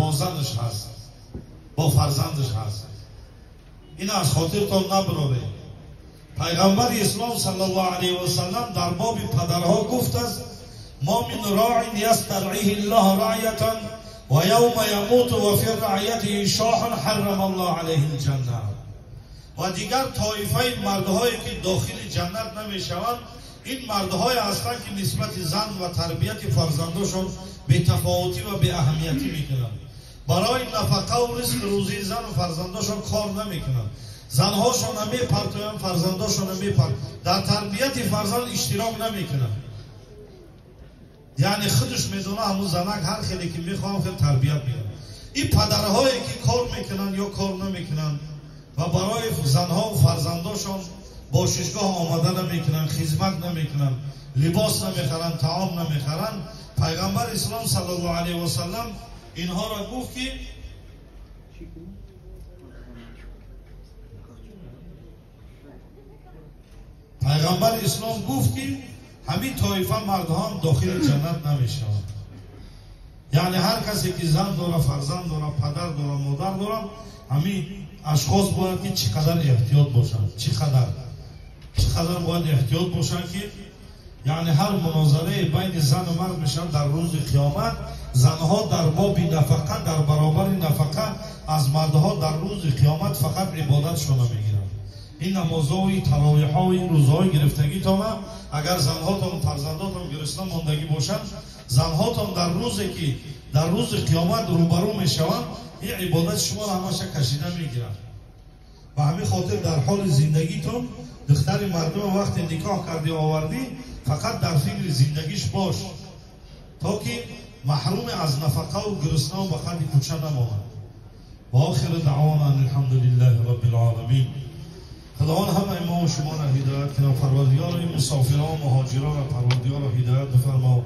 бо занаш ҳаст, бо фарзандаш ҳаст. Ин аз хотиртон набароред. Пайғамбари ислом саллаллоҳу алайҳи васаллам дар боби падарҳо гуфтааст: ма мин роин ястаръиҳи ллоҳ раъятан ва явма ямуту ва фи раъятиҳи шоҳун ҳаррама аллоҳ алайҳи лҷанна. Ва дигар тоифаи мардҳое ки дохили ҷаннат намешаванд, ин мардҳое ҳастанд ки нисбати зан ва тарбияти фарзандошон бетафовутӣ ва беаҳамиятӣ мекунанд. Барои нафақаву ризқу рӯзии зану фарзандошон кор намекунанд. Занҳошонро мепартоянд, фарзандошонро мепартоянд, дар тарбияти фарзанд иштирок намекунанд. Яъне худаш медона ҳамун занак ҳар хеле ки мехоҳам хел тарбият мекунад. Ин падарҳое ки кор мекунанд ё кор намекунанд ва барои занҳову фарзандошон бошишгоҳ омада намекунанд, хизмат намекунанд, либос намехаранд, таом намехаранд, пайғамбари ислом саллаллоҳу алайҳи васаллам инҳоро гуфт ки пайғамбари ислом гуфт ки ҳамин тоифа мардҳо дохили ҷаннат намешаванд. Яъне ҳар касе ки зан дора, фарзанд дора, падар дора, модар дора, ҳамин ашхос бояд ки чӣ қадар эҳтиёт бошанд, чӣ қадар бояд эҳтиёт бошанд ки яъне ҳар мунозарае байни зану мард мешавад дар рӯзи қиёмат, занҳо дар боби нафақа, дар баробари нафақа аз мардҳо дар рӯзи қиёмат фақат ибодатшона мегиранд. Ин намозҳои таровиҳҳо, ин рӯзҳои гирифтагитона агар занҳотон фарзандотон гирифта мондагӣ бошанд, занҳотон дар рӯзе ки дар рӯзи қиёмат рӯбарӯ мешаванд, ин ибодати шуморо ҳамаша кашида мегиранд. Ба ҳамин хотир дар ҳоли зиндагитон духтари мардума вақте никоҳ кардӣ овардӣ, фақат дар фикри зиндагиш бош, то ки маҳруми аз нафақаву гуруснаву ба қадри кӯча намонад. Ва охиру даъвона ан алҳамдулиллаҳи роббил оламин. Худованд ҳамаи мо ва шуморо ҳидоят кунад. Парвардигоро, ин мусофирон, муҳоҷиронро Парвардигоро ҳидоят бифармо.